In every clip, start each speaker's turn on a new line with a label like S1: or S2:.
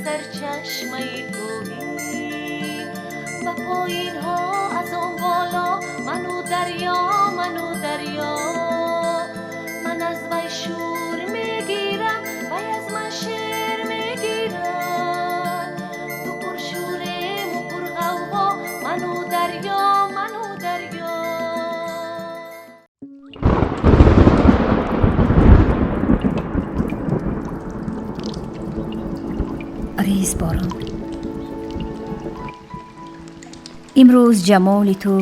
S1: Сарчашмаи кӯҳӣ ба поинҳо аз он боло ману дарё, ману дарё. Ман аз вай шӯр мегирам, вай аз ман шер мегирад. Ту пуршӯрему пурғавғо, ману дарё, ману дарё.
S2: Рез борон. Имрӯз ҷамоли ту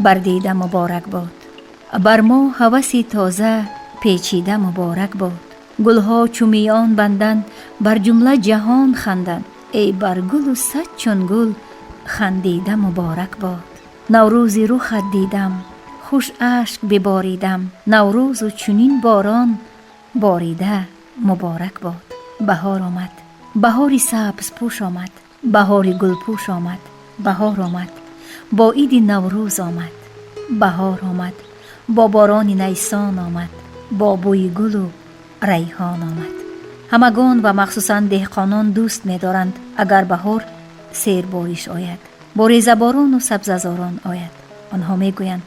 S2: бар дида муборак бод, бар мо ҳаваси тоза печида муборак бод. Гулҳо чу миён банданд, бар ҷумла ҷаҳон ханданд. Эй бар гулу сад чун гул хандида муборак бод. Наврӯзи рухат дидам, хуш ашк биборидам. Наврӯзу чунин борон борида муборак бод. Баҳор омад, баҳори сабзпӯш омад, баҳори гулпӯш омад. Баҳор омад, бо иди Наврӯз омад. Баҳор омад, бо борони найсон омад, бо бӯи гулу райҳон омад. Ҳамагон ва махсусан деҳқонон дӯст медоранд, агар баҳор сербориш ояд, бо резаборону сабзазорон ояд. Онҳо мегӯянд: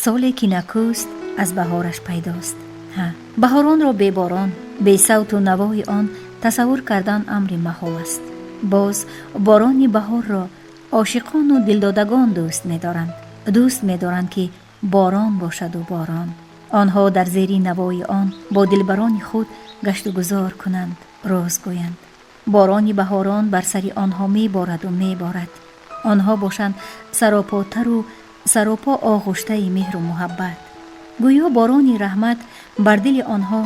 S2: соле ки накӯст, аз баҳораш пайдост. Ҳа, баҳоронро беборон, бесавту навои он тасаввур кардан амри маҳол аст. Боз борони баҳорро ошиқону дилдодагон дӯст медоранд. Дӯст медоранд, ки борон бошаду борон, онҳо дар зери навои он бо дилбарони худ гаштугузор кунанд, роз гӯянд. Борони баҳорон бар сари онҳо мебораду меборад, онҳо бошанд саропотару саропо оғуштаи меҳру муҳаббат. Гӯё борони раҳмат бар дили онҳо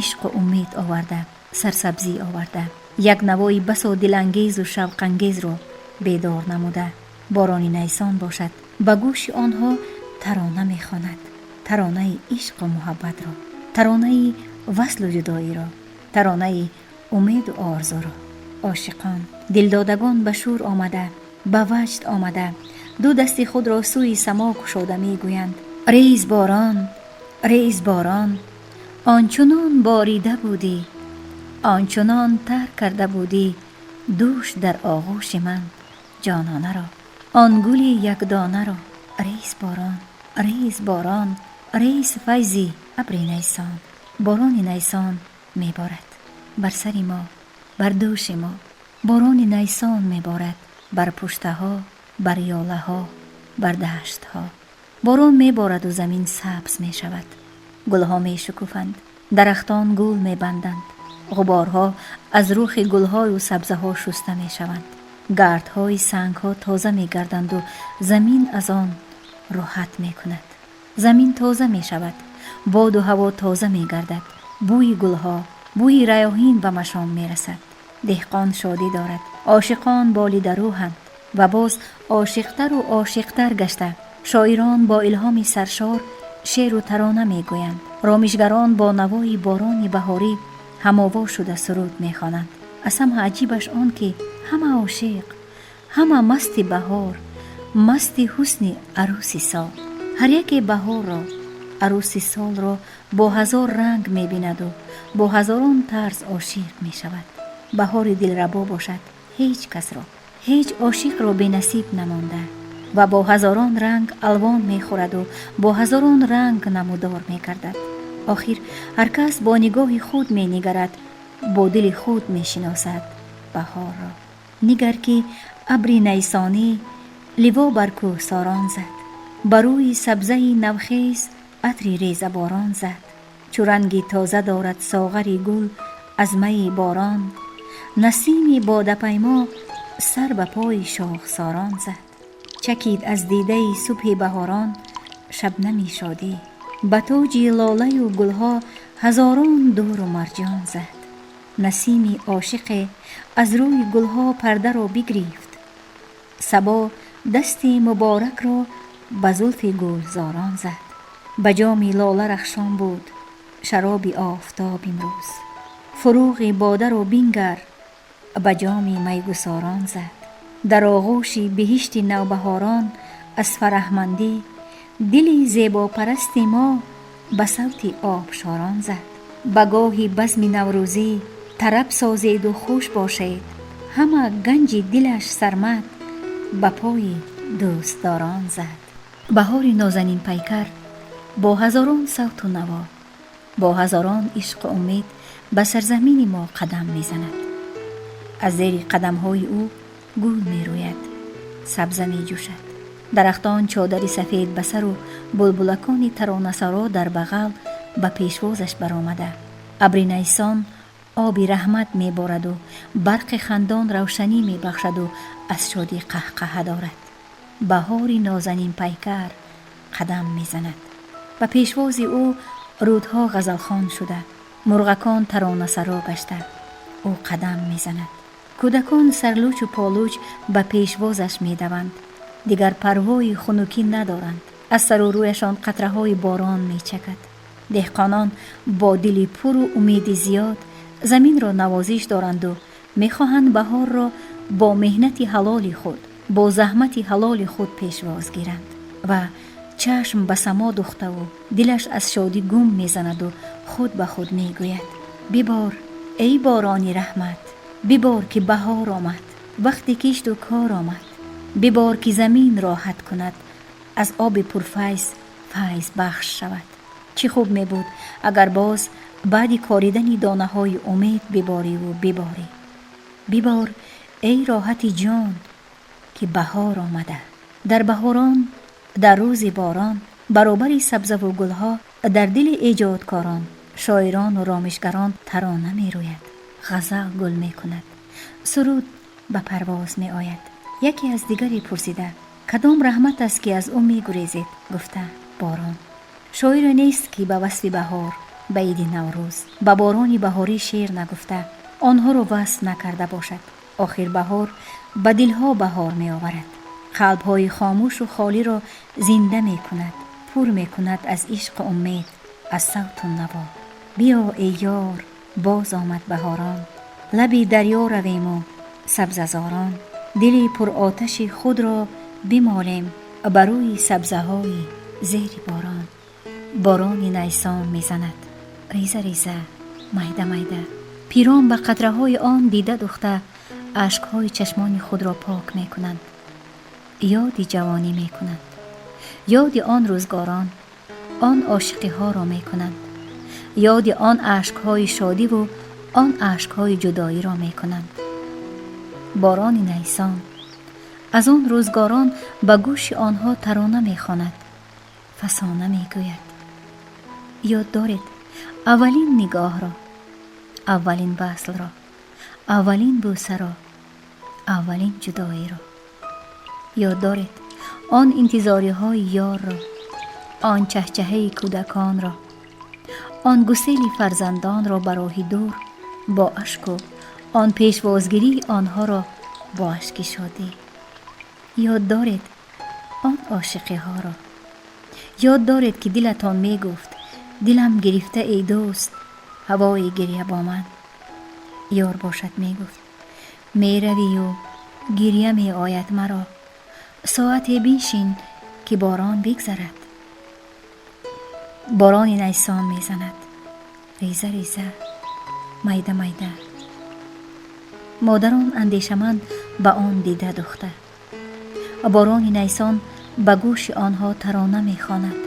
S2: ишқу умед оварда, сарсабзӣ оварда, як навои басо дилангезу шавқангезро бедор намуда. Борони найсон бошад, ба гӯши онҳо тарона мехонад, таронаи ишқу муҳаббатро, таронаи васлу ҷудоиро, таронаи умеду орзуро. Ошиқон, дилдодагон ба шӯр омада, ба ваҷд омада, ду дасти худро сӯи само кушода мегӯянд: рез борон, рез борон, ончунон борида будӣ, ончунон тар карда будӣ дӯш дар оғӯши ман ҷононаро, он гули якдонаро. Рез борон, рез борон, рез файзи абри найсон. Борони найсон меборад бар сари мо, бар дӯши мо. Борони найсон меборад бар пуштаҳо, бар ёлаҳо, бар даштҳо. Борон мебораду замин сабз мешавад, гулҳо мешукуфанд, дарахтон гул мебанданд, ғуборҳо аз рухи гулҳою сабзаҳо шуста мешаванд, гардҳои сангҳо тоза мегарданду замин аз он роҳат мекунад. Замин тоза мешавад, боду ҳаво тоза мегардад, бӯи гулҳо, бӯи раёҳин ба машом мерасад. Деҳқон шодӣ дорад, ошиқон болидарӯҳанд ва боз ошиқтару ошиқтар гашта, шоирон бо илҳоми саршор шеъру тарона мегӯянд, ромишгарон бо навои борони баҳорӣ ҳамово шуда суруд мехонанд. Аз ҳама аҷибаш он, ки ҳама ошиқ, ҳама масти баҳор, масти ҳусни арӯси сол. Ҳар яке баҳорро, арӯси солро бо ҳазор ранг мебинаду бо ҳазорон тарз ошиқ мешавад. Баҳори дилрабо бошад, ҳеҷ касро, ҳеҷ ошиқро бенасиб намонда ва бо ҳазорон ранг алвон мехӯраду бо ҳазорон ранг намудор мегардад. Охир ҳар кас бо нигоҳи худ менигарад, бо дили худ мешиносад баҳорро. Нигар, ки абри найсонӣ ливо бар кӯҳсорон зад, ба рӯи сабзаи навхез атри резаборон зад. Чу ранги тоза дорад соғари гул аз майи борон, насими бодапаймо сар ба пои шохсорон зад. Чакид аз дидаи субҳи баҳорон шабнами шодӣ, ба тоҷи лолаю гулҳо ҳазорон дуру марҷон зад. Насими ошиқе аз рӯи гулҳо пардаро бигирифт, сабо дасти муборакро ба зулфи гулзорон зад. Ба ҷоми лола рахшон буд шароби офтоб имрӯз, фурӯғи бодаро бингар, ба ҷоми майгусорон зад. Дар оғӯши биҳишти навбаҳорон аз фараҳмандӣ дили зебопарасти мо ба савти обшорон зад. Ба гоҳи базми наврӯзӣ тараб созеду хуш бошед. Ҳама ганҷи дилаш сармад ба пои дӯстдорон зад. Баҳори нозанинпайкар бо ҳазорон савту наво, бо ҳазорон ишқу умед ба сарзамини мо қадам мезанад. Аз зери қадамҳои ӯ гул мерӯяд, сабза меҷӯшад. Дарахтон чодари сафед ба сару булбулакони таронасаро дар бағал ба пешвозаш баромада. Абри найсон оби раҳмат мебораду барқи хандон равшанӣ мебахшаду аз шодӣ қаҳқаҳа дорад. Баҳори нозанинпайкар қадам мезанад. Ба пешвози ӯ рӯдҳо ғазалхон шуда, мурғакон таронасаро гашта, ӯ қадам мезанад. Кӯдакон сарлӯчу полӯч ба пешвозаш медаванд. Дигар парвои хунукӣ надоранд. Аз сару рӯяшон қатраҳои борон мечакад. Деҳқонон бо дили пуру умеди зиёд заминро навозиш доранду мехоҳанд баҳорро бо меҳнати ҳалоли худ, бо заҳмати ҳалоли худ пешвоз гиранд. Ва чашм ба само духтаву дилаш аз шодӣ гум мезанаду худ ба худ мегӯяд: бибор, эй борони раҳмат, бибор, ки баҳор омад, вақти кишту кор омад. Бибор, ки замин роҳат кунад, аз оби пурфайз файз бахш шавад. Чӣ хуб мебуд, агар боз баъди коридани донаҳои умед бибориву биборӣ. Бибор, эй роҳати ҷон, ки баҳор омада. Дар баҳорон, дар рӯзи борон, баробари сабзаву гулҳо дар дили эҷодкорон, шоирону ромишгарон тарона мерӯяд, ғазал гул мекунад, суруд ба парвоз меояд. Яке аз дигаре пурсида: кадом раҳмат аст, ки аз ӯ мегурезед? Гуфта: борон. Шоире нест, ки ба васфи баҳор, ба иди Наврӯз, ба борони баҳорӣ шеър нагуфта, онҳоро васф накарда бошад. Охир баҳор ба дилҳо баҳор меоварад, қалбҳои хомӯшу холиро зинда мекунад, пур мекунад аз ишқу умед, аз савту наво. Биё, эй ёр, боз омад баҳорон, лаби дарё равему сабзазорон, дили пуроташи худро бимолем ба рӯи сабзаҳои зери борон. Борони найсон мезанад реза реза, майда майда. Пирон ба қатраҳои он дида духта, ашкҳои чашмони худро пок мекунанд, ёди ҷавонӣ мекунанд, ёди он рӯзгорон, он ошиқиҳоро мекунанд, ёди он ашкҳои шодиву он ашкҳои ҷудоиро мекунанд. Борони найсон аз он рӯзгорон ба гӯши онҳо тарона мехонад, фасона мегӯяд. Ёд доред аввалин нигоҳро, аввалин васлро, аввалин бӯсаро, аввалин ҷудоиро. Ёд доред он интизориҳои ёрро, он чаҳчаҳаи кӯдаконро, он гусели фарзандонро ба роҳи дур бо ашку он пешвозгирии онҳоро бо ашки шодӣ. Ёд доред он ошиқиҳоро. Ёд доред, ки дилатон мегуфт: дилам гирифта, эй дӯст, ҳавои гиря бо ман. Ёр бошад мегуфт: меравию гиря меояд маро, соате биншин, ки борон бигзарад. Борони найсон мезанад реза реза, майда майда. Модарон андешаманд ба он дида духта, борони найсон ба гӯши онҳо тарона мехонад,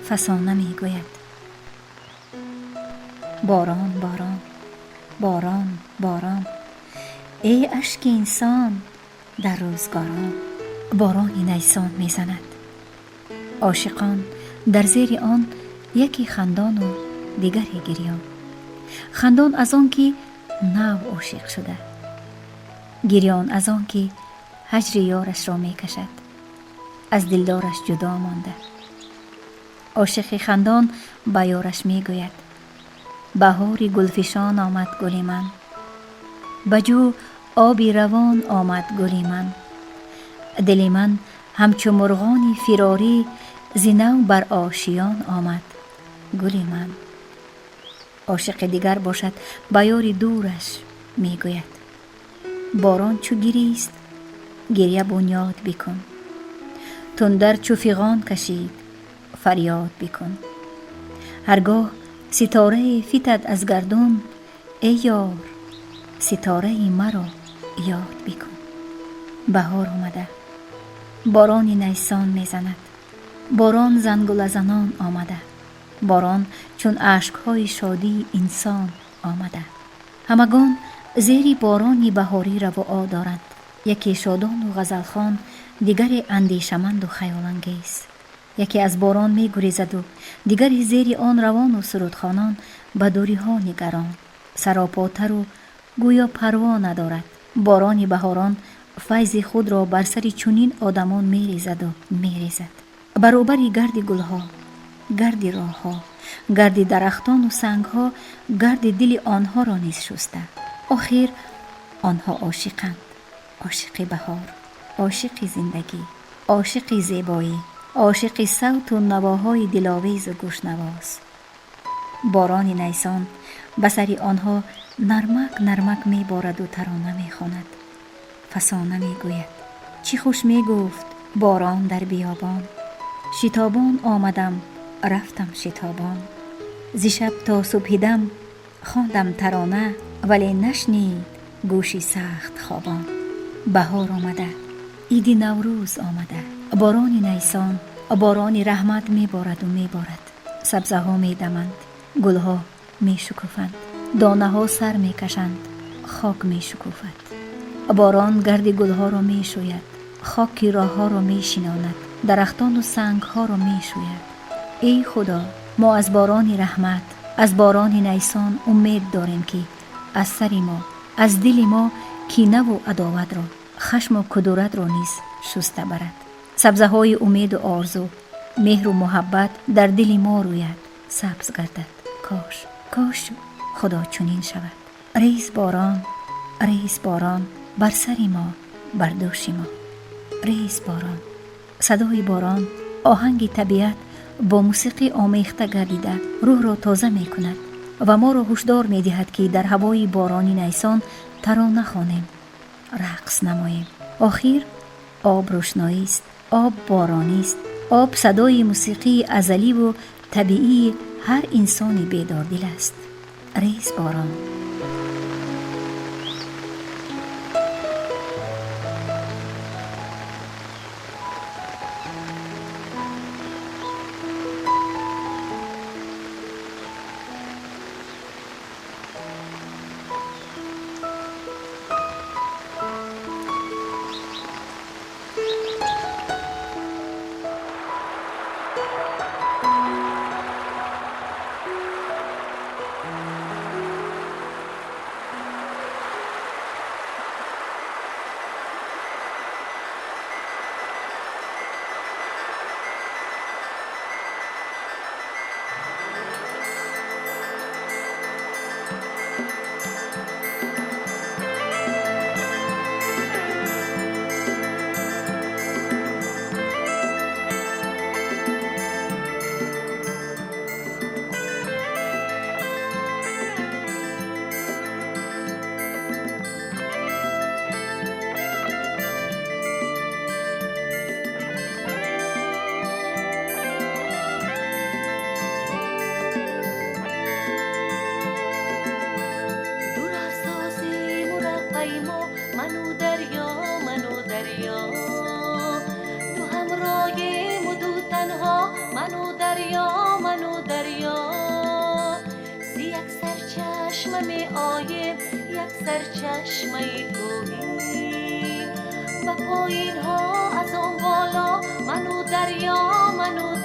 S2: фасона мегӯяд. Борон, борон, борон, борон, эй ашки инсон дар рӯзгорон. Борони найсон мезанад. Ошиқон дар зери он яке хандону дигаре гирён. Хандон аз он ки нав ошиқ шуда, гирён аз он ки ҳаҷри ёрашро мекашад, аз дилдораш ҷудо монда. Ошиқи хандон ба ёраш мегӯяд: баҳори гулфишон омад, гули ман, ба ҷӯ оби равон омад, гули ман. Дили ман ҳамчу мурғони фирорӣ зи нав бар ошиён омад, гули ман. Ошиқи дигар бошад ба ёри дураш мегӯяд: борон чу гирист, гиря бунёд бикун, тундар чу фиғон кашид, фарёд бикун. Ҳаргоҳ ситорае фитад аз гардун, эй ёр, ситораи маро Ёд бикун. Баҳор омада, борони найсон мезанад, борон зангулазанон омада, борон чун ашкҳои шодии инсон омада. Ҳамагон зери борони баҳорӣ равоо доранд. Яке шодону ғазалхон, дигаре андешаманду хаёлангез. Яке аз борон мегурезаду дигаре зери он равону сурудхонон ба дуриҳо нигарон, саропотару гӯё парво надорад. Борони баҳорон файзи худро бар сари чунин одамон мерезаду мерезад. Баробари гарди гулҳо, гарди роҳҳо, гарди дарахтону сангҳо, гарди дили онҳоро низ шуста. Охир онҳо ошиқанд, ошиқи баҳор, ошиқи зиндагӣ, ошиқи зебоӣ, ошиқи савту навоҳои диловезу гӯшнавоз. Борони найсон ба сари онҳо нармак нармак мебораду тарона мехонад, фасона мегӯяд. Чӣ хуш мегуфт борон дар биёбон: шитобон омадам, рафтам шитобон. Зи шаб то субҳидам хондам тарона, вале нашнид гӯши сахт хобон. Баҳор омада, иди Наврӯз омада, борони найсон, борони раҳмат мебораду меборад. Сабзаҳо медаманд, гулҳо мешукуфанд, донаҳо сар мекашанд, хок мешукуфад. Борон гарди гулҳоро мешӯяд, хоки роҳҳоро мешинонад, дарахтону сангҳоро мешӯяд. Эй Худо, мо аз борони раҳмат, аз борони найсон умед дорем, ки аз сари мо, аз дили мо кинаву адоватро, хашму кудуратро низ шуста барад. Сабзаҳои умеду орзу, меҳру муҳаббат дар дили мо рӯяд, сабз гардад. Кош, кош Худо чунин шавад. Рез борон, рез борон бар сари мо, бар дӯши мо, рез борон. Садои борон, оҳанги табиат бо мусиқӣ омехта гардида рӯҳро тоза мекунад ва моро ҳушдор медиҳад, ки дар ҳавои борони найсон тарона хонем, рақс намоем. Охир об рӯшноист, об боронист, об садои мусиқии азаливу табиии ҳар инсони бедордил аст. Рез борон.
S1: سرچشمه کوهی و پایین ها از آن بالا، منو دریا، منو